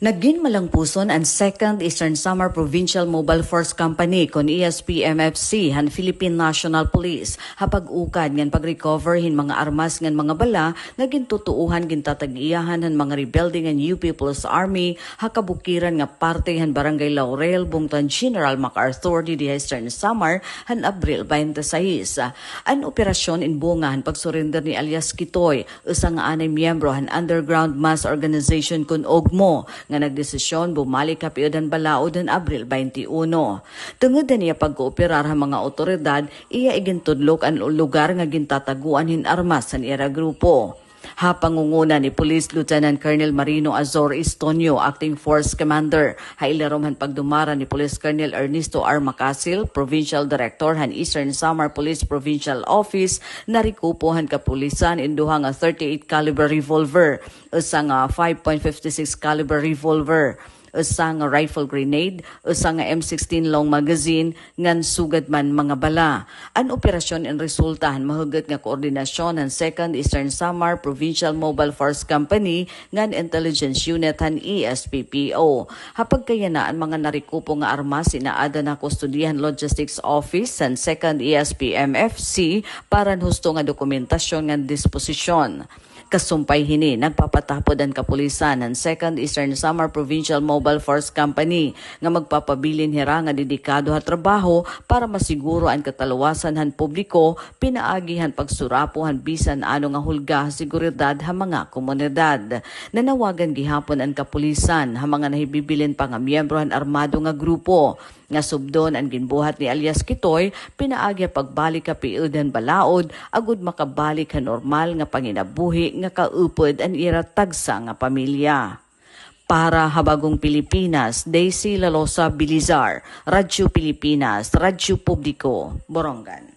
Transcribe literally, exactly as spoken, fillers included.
Nagin malangpuson an Second Eastern Samar Provincial Mobile Force Company kon E S P M F C han Philippine National Police ha pag-ukad ngan pag-recover hin mga armas ngan mga bala nga gintutuohan gintatag-iyahan han mga rebelde ngan U P People's Army ha kabukiran nga parte han Barangay Laurel, bungto han General MacArthur, didi ha Eastern Samar, han Abril twenty-six. An operasyon in bunga han pagsurrender ni alias Kitoy, usa nga anay miyembro han Underground Mass Organization kon ugmo, nga nagdesisyon bumalik ha piod han balaod han Abril twenty-one. Tungod han iya pagkooperar ha mga awtoridad, iya igintudlok an lugar nga gintataguan hin armas han ira grupo. Ha pangunguna ni Police Lieutenant Colonel Marino Azor Estonio, Acting Force Commander, ha ilarom han pagdumara ni Police Colonel Ernesto R. Macasil, Provincial Director han Eastern Samar Police Provincial Office, narekupo han kapulisan in duha nga thirty-eight caliber revolver, usa nga five point five six caliber revolver, usa nga rifle grenade, usa nga M sixteen long magazine, ngan sugad man mga bala. An operasyon in resulta han mahugot nga koordinasyon han Second Eastern Samar Provincial Mobile Force Company ngan Intelligence Unit han E S P P O. Ha pagkayana, an mga narekupo nga armas inaada na ha kustodiya han Logistics Office han Second E S P M F C para han husto nga dokumentasyon ngan disposisyon. Kasumpay hini, nagpapatapod an kapulisan han Second Eastern Samar Provincial Mobile Force Company nga magpapabilin hira nga dedikado ha trabaho para masiguro an kataluwasan han publiko pinaagi han pagsurapo han bisan ano nga hulga ha seguridad ha mga komunidad. Nanawagan gihapon an kapulisan ha mga nahibibilin pa nga miyembro han armado nga grupo nga subdon an ginbuhat ni alias Kitoy pinaagi ha pagbalik ha piod han balaod agod makabalik ha normal nga panginabuhi nga kaupod an ira tagsa nga pamilya. Para ha Bagong Pilipinas, Daisy Lalosa Bilizar, Radyo Pilipinas, Radyo Publiko, Borongan.